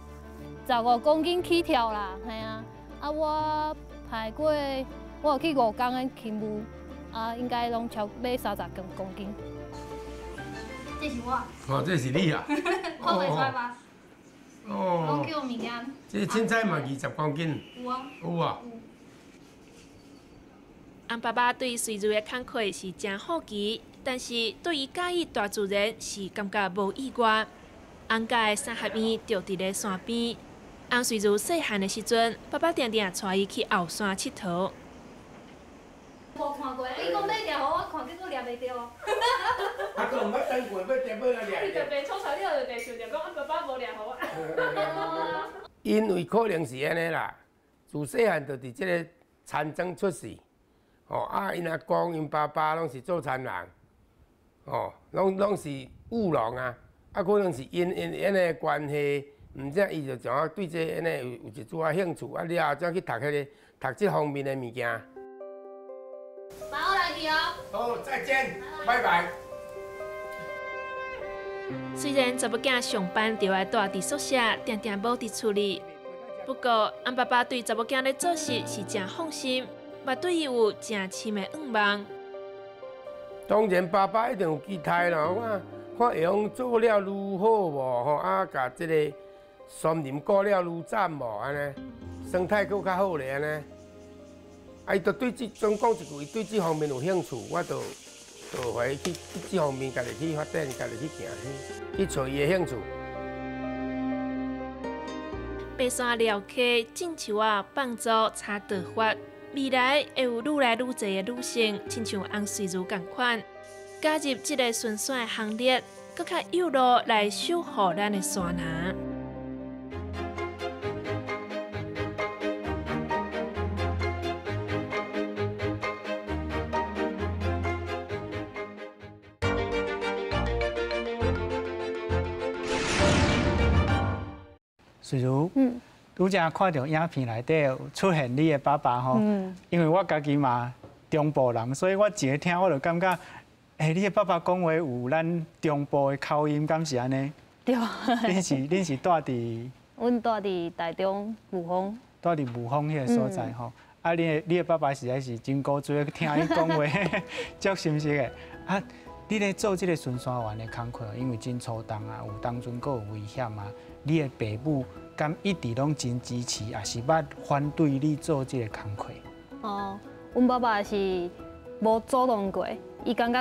15公斤起跳啦，嘿啊，啊我派过我有去5工的勤务，啊，应该拢超买30公斤。这是我。哦，这是你啊。看袂出来吧？哦。拢叫物件。这凊彩嘛20公斤。有啊。有啊。翁爸爸对随如的工课是真好奇，但是对于佮意大自然是感觉无意外。翁家的三合院就伫咧山边，翁随如细汉的时阵，爸爸定定带伊去后山𨑨迌。无看过，伊讲欲掠予我看，结果掠袂著。啊，阁毋捌等过，欲掠欲来掠。伊特别吐槽了，就地想著讲，爸爸无掠予我。因为可能是按呢啦，自细汉就伫这个田庄出世。哦，啊，𪜶阿公、𪜶爸爸拢是做田人，哦，拢是务农啊，啊，可能是因因的关系，毋知伊就怎啊对这按呢有一撮仔兴趣，啊，了后才去读彼个读这方面的物件。爸，我来去哦。好，再见，拜拜。虽然查某囝上班就爱蹛伫宿舍，定定无伫厝里，不过翁爸爸对查某囝咧做事是真放心。嘛对伊有真深的愿望。当然，爸爸一定有期待啦。我看会用做了愈好无吼，啊，共这个森林顾了愈赞无按呢，生态阁较好咧按呢。啊，伊就对这总讲一句，伊对这方面有兴趣，我就予伊去这方面家己去发展，家己去行，去揣伊的兴趣。爬山寮溪、种树仔、放租、插稻法。未来会有愈来愈济的女性，亲像翁瑞如仝款，加入这个巡山的行列，阁较有路来守护咱的山林。瑞如。拄才看著影片内底出现你的爸爸吼，因为我家己嘛中部人，所以我一个听我就感觉，欸，你的爸爸讲话有咱中部的口音，敢是按呢？对。恁是蹛伫？阮蹛伫台中雾峰。蹛伫雾峰彼个所在吼，啊，你的爸爸实在是真古锥，听伊讲话足心实的。啊，你咧做这个巡山员的工课，因为真粗重啊，有当阵阁有危险啊，你的爸母敢一直拢真支持，也是捌反对你做这个工课？哦，阮爸爸是无阻挡过，伊感觉，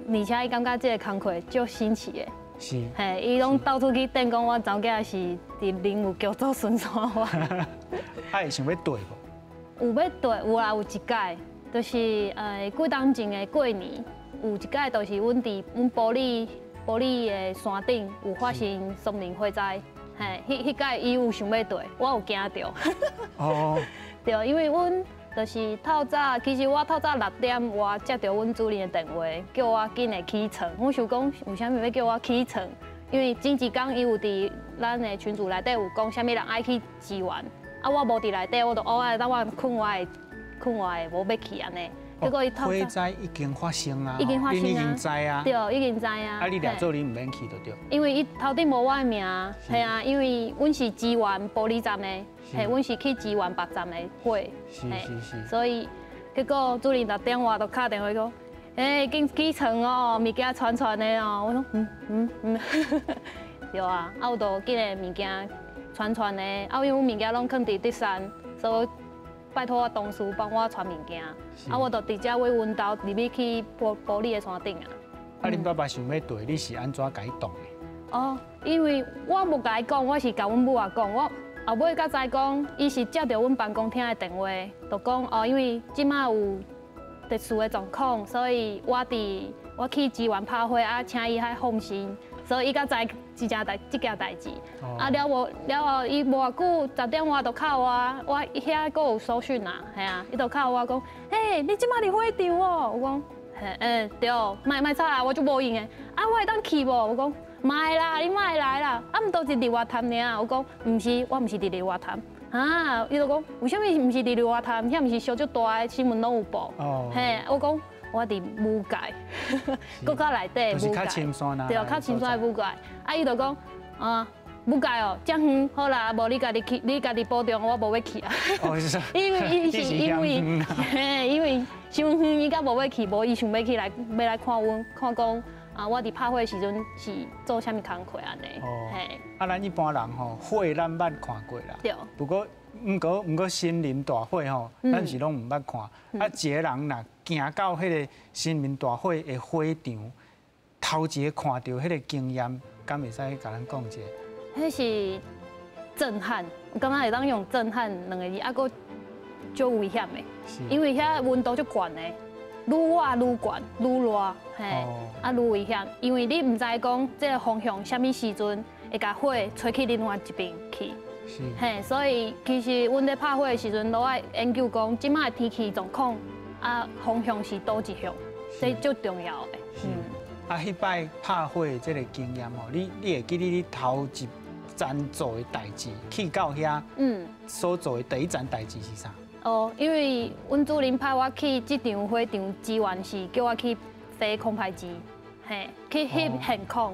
而且伊感觉这个工课足神奇的。是。嘿，伊拢到处去踮讲，我查某囝是伫林务局做巡山员。啊，会想欲缀无？有欲缀，有啦，有一届，就是几冬前的过年，有一届就是阮伫阮埔里埔里的山顶有发生松林火灾。嘿，彼届伊有想欲缀，我有惊著。哦。对，因为阮就是透早，其实我透早6点外接著阮主任的电话，叫我紧的起床。我想讲，为啥物欲叫我起床？因为前一工伊有伫咱的群组内底有讲，啥物人爱去支援，啊，我无伫内底，我就乌爱，等我睏我的，睏我的，无欲去按呢。结果伊透早火灾已经发生啊，已经发生啊，你已经知啊，对，已经知啊。啊，你掠做你毋免去就对。因为伊头顶无我的名，嘿啊，因为阮是支援埔里站的，嘿，阮是去支援别站的火，是。所以结果主任6点外就敲电话讲，欸，紧起床哦，物件传传的哦。我说对啊，啊有就紧的物件传传的，啊因为阮物件拢囥伫竹山，所以拜托我同事帮我传物件，啊，我就直接为阮兜入去去埔里的山顶啊。啊，恁爸爸想欲缀，你是按怎共伊挡的？哦，因为我无共伊讲，我是共阮母仔讲，我后尾才知讲，伊是接著阮办公厅的电话，就讲哦，因为这马有特殊的状况，所以我去支援拍火啊，请伊较放心，所以伊才知这件代志。啊，了无了后，伊无偌久10点外就敲我，我遐阁有收讯啊，嘿啊，伊就敲我讲，嘿，你这马伫火场哦？我讲，嘿，对，莫吵啦，我足无闲的。啊，我会当去无？我讲，莫啦，你莫来啦。啊，毋都是日月潭尔。我讲，毋是，我毋是伫日月潭。啊，伊就讲，为啥物毋是伫日月潭？遐毋是烧足大的新闻拢有报。哦。嘿，我讲。我伫武界，阁较内底武界，就是较深山啦。对，较深山的武界。啊，伊就讲，啊，不該哦，遮遠好啦，無你家己去，你家己保重，我無欲去啊。因為伊是因為，嘿，因為傷遠，伊才無欲去，無伊想欲去來，欲來看阮，看講啊，我佇拍火的時陣是做啥物工課按呢。嘿。啊，咱一般人吼，火咱捌看過啦。對。不過，毋過森林大火吼，咱是攏毋捌看。啊，一个人若行到彼个森林大火的火場，頭一个看著彼个經驗，敢會使共咱講一下？彼是震撼，我感覺會當用震撼兩个字，啊，閣足危險的，因為遐溫度足懸的，愈倚愈懸愈熱，嘿，啊愈危險，因為你毋知講這个風向啥物時陣會共火吹去另外一邊去，嘿，所以其實阮咧拍火的時陣，攏愛研究講這擺的天氣狀況，啊風向是佗一向，這足重要的。嗯，啊，彼擺拍火的這个經驗吼，你會記得你頭一站做的代誌，去到遐，所做的第一站代誌是啥？哦，因為阮主任派我去這場火場支援，是叫我去飛空拍機，嘿，去翕現況，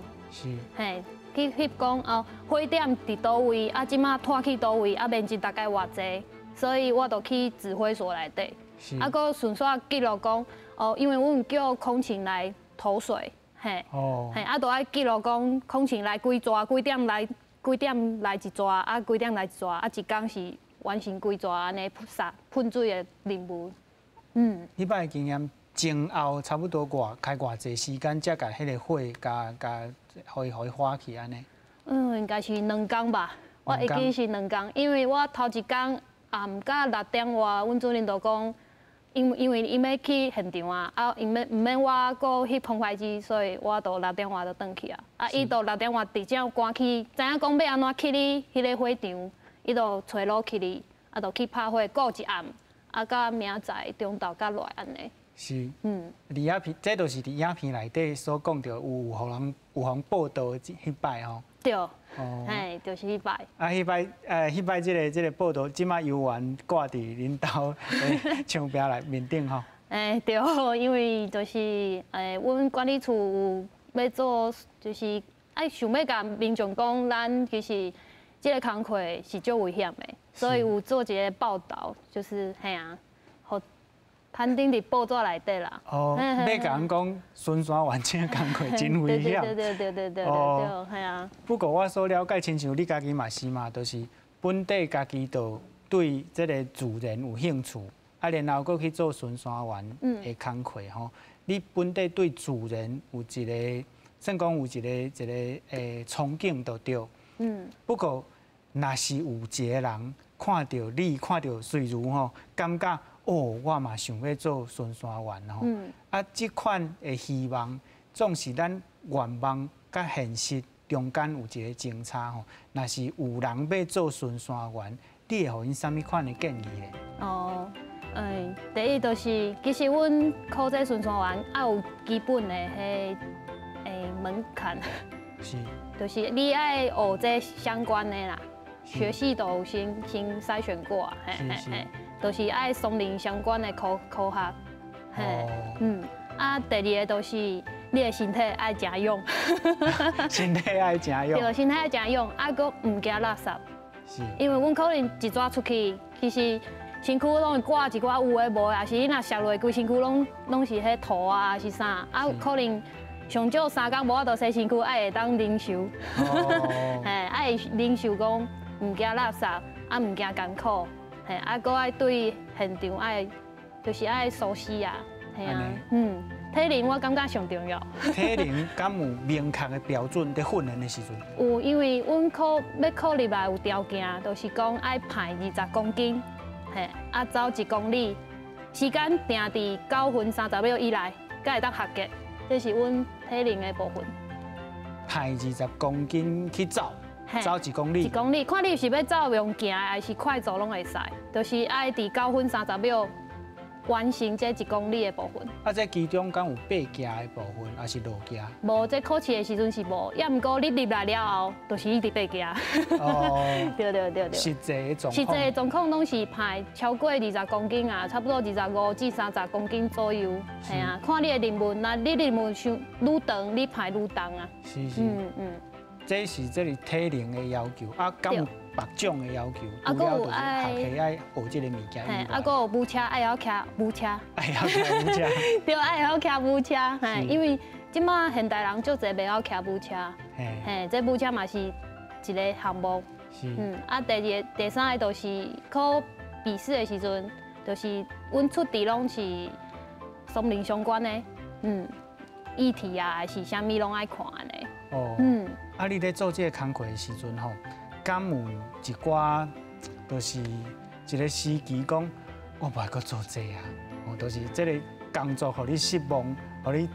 嘿，去翕講哦，火點佇佗位，啊，這馬拖去佗位，啊，面積大概偌濟，所以我就去指揮所內底，啊，閣順紲記錄講，哦，因為阮有叫空勤來投水，嘿，嘿，啊，都愛記錄講空勤來幾逝，幾點來。幾點來一逝，啊幾點來一逝，啊一工是完成幾逝按呢噴灑噴水的任務。嗯。彼擺經驗前後差不多偌開偌濟時間，才共彼个火共共予伊予伊火去按呢？嗯，應該是兩工吧。我會記是兩工，因為我頭一工暗到6點外，阮主任就講，因為伊欲去現場啊，啊，伊欲毋免我閣翕空拍機，所以我就6點外就轉去啊。啊，伊就6點外直接趕去，知影講欲按怎去哩彼个火場，伊就揣路去哩，啊，就去拍火，顧一暗，啊，到明仔載中晝才落來按呢。是，佇影片，這就是佇影片內底所講著有予人有予報導彼擺吼。對，嘿，就是彼擺。啊，彼擺這个報導，這馬猶原掛佇恁兜的牆壁內面頂吼。欸，對，因為就是阮管理處有欲做，就是愛想欲共民眾講，咱其實這个工課是足危險的，所以有做一个報導，就是嘿啊。刊登佇報紙內底啦。哦，欲共人講巡山員這个工課真危險。對對對對對對對，嘿啊。不過我所了解，親像你家己嘛是嘛，就是本底家己就對這个自然有興趣，啊，然後閣去做巡山員的工課吼。你本底對自然有一个，算講有一个憧憬就對。不過，若是有一个人看著你，看著穗如吼，感覺。哦，我嘛想欲做巡山員吼，啊，這款的希望總是咱願望佮現實中間有一个前差吼。若是有人欲做巡山員，你會予𪜶啥物款的建議咧？哦，第一就是，其實阮考這巡山員愛有基本的彼門檻，就是你愛學這相關的啦，學系都有先篩選過啊，嘿嘿嘿。就是愛松林相關的科學，嘿，啊，第二个就是你的身體愛誠勇，身體愛誠勇，對，身體愛誠勇，啊，閣毋驚垃圾，因為阮可能一逝出去，其實身軀攏會掛一寡有的無的，抑是你若摔落，規身軀攏是彼土啊，抑是啥，啊，可能上少三工無法度洗身軀，愛會當忍受，嘿，愛忍受講毋驚垃圾，啊，毋驚艱苦。嘿，啊，閣愛對現場愛，就是愛熟悉啊，嘿啊，體能我感覺上重要。體能敢有明確的標準？佇訓練的時陣？有，因為阮考欲考入來有條件，就是講愛排20公斤，嘿，啊走1公里，時間定佇9分30秒以內，才會當合格。這是阮體能的部分。排20公斤去走。走1公里， 1公里，看你是欲走用行的，抑是快走攏會使，就是愛佇9分30秒完成這1公里的部分。啊，這其中敢有爬行的部分，抑是落行？無，這考試的時陣是無，抑毋過你入來了後，就是一直爬行。哦，對對對對。實際的狀況。實際的狀況攏是排超過20公斤啊，差不多25至30公斤左右。係啊，看你的任務，若你任務傷愈長，你排愈重啊。這是這個體能的要求，啊，敢有別種的要求？啊，閣有愛學愛學這個物件。嘿，啊，閣有舞車，愛曉騎舞車。愛曉騎舞車。對，愛曉騎舞車，嘿，因為這馬現代人足濟袂曉騎舞車，嘿，這舞車嘛是一個項目。嗯，啊，第二個、第三个就是考筆試的時陣，就是阮出題攏是松林相關的，議題啊，還是啥物攏愛看的。哦，啊，你咧做這个工課的時陣吼，敢有一寡，就是一個時期講，我無愛閣做這啊，哦，就是這个工作予你失望，予你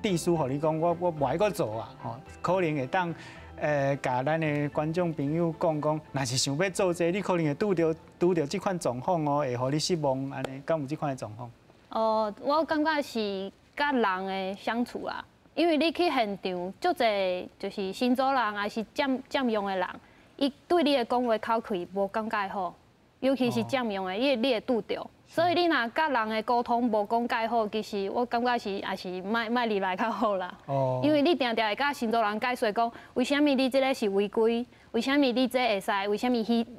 致使予你講，我無愛閣做啊，吼，可能會當。共咱的觀眾朋友講講，若是想欲做這個，你可能會拄著這款狀況哦，會予你失望，按呢，敢有這款的狀況？哦，我感覺是佮人的相處啦，因為你去現場，足濟就是新竹人，還是佔用的人，伊對你的講話口氣無感覺好，尤其是佔用的，伊會拄著。所以你若佮人的溝通無講介好，其實我感覺是也是莫莫入來較好啦。因為你定定會佮新竹人解說講，為啥物你這个是違規，為啥物你這會使，為啥物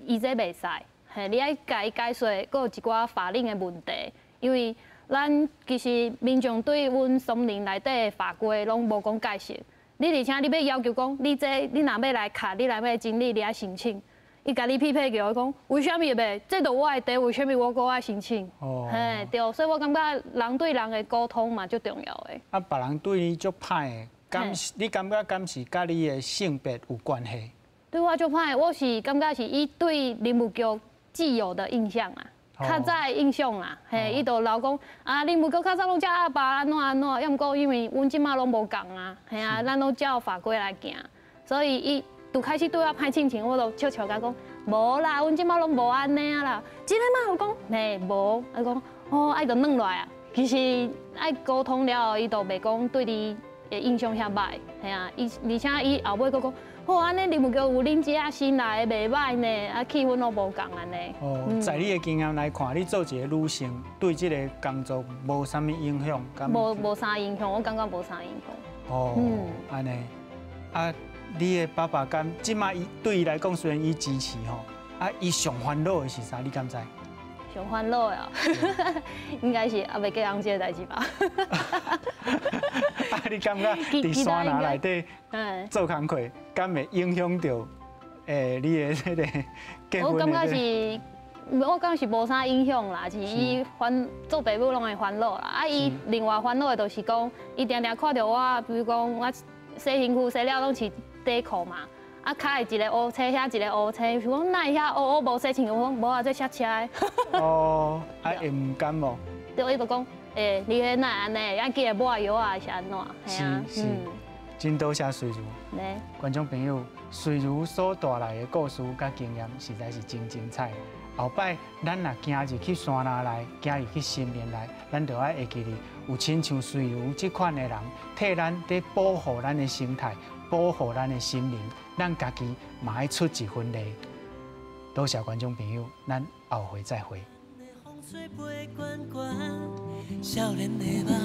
伊這袂使？嘿，你愛共伊解說，閣有一寡法令的問題。因為咱其實民眾對阮松林內底的法規攏無講解釋。你而且你欲要求講，你這你若欲來卡，你若欲整理，你愛申請。伊共你批評叫我講，為啥物袂？這都我的地，為啥物我閣愛申請？哦，嘿，對，所以我感覺人對人的溝通嘛，足重要的。啊，別人對你足歹的，敢是你感覺敢是佮你的性別有關係？對我足歹，我是感覺是伊對林務局既有的印象啊，較早的印象啦，嘿，伊就老講啊，林務局較早攏遮鴨霸按怎按怎，抑毋過因為阮這馬攏無仝啊，嘿啊，咱攏照法規來行，所以伊。拄開始對我歹親像，我就笑笑共伊講，無啦，阮這馬攏無按呢啊啦。真的嗎？我講，嘿，無。伊講，哦，愛就軟落來啊。其實愛溝通了後，伊就袂講對你的印象遐歹，嘿啊。伊而且伊後尾閣講，好按呢，林務局有恁這新來的袂歹呢，啊氣氛攏無仝按呢。哦，在你的經驗來看，你做一個女性，對這個工作無啥物影響？無啥影響，我感覺無啥影響。哦，按呢，啊。你的爸爸敢這馬伊對伊來講，雖然伊支持吼，啊，伊上煩惱的是啥？你敢知？上煩惱的哦，應該是猶未結婚這个代誌吧。啊，你感覺佇山林內底做工課，敢會影響著你的這個結婚？我感覺是，我感覺是無啥影響啦，是伊煩做爸母攏會煩惱啦。啊，伊另外煩惱的就是講，伊定定看著我，比如講我洗身軀洗了攏是底褲嘛，啊，跤會一个烏青，遐一个烏青，想講哪會遐烏烏無洗身軀，我講無啊，這摔車的。哦，啊，會毋甘無？對，伊就講，欸，你彼哪會按呢？愛記得抹藥啊，還是按怎？是是，真多謝穗如。觀眾朋友，穗如所帶來的故事佮經驗，實在是真精彩。後擺咱若行入去山林內，行入去森林內，咱就愛會記得，有親像穗如這款的人，替咱佇保護咱的生態。保護咱的心靈，咱家己嘛愛出一份力。多謝觀眾朋友，咱後回再會。多謝你來。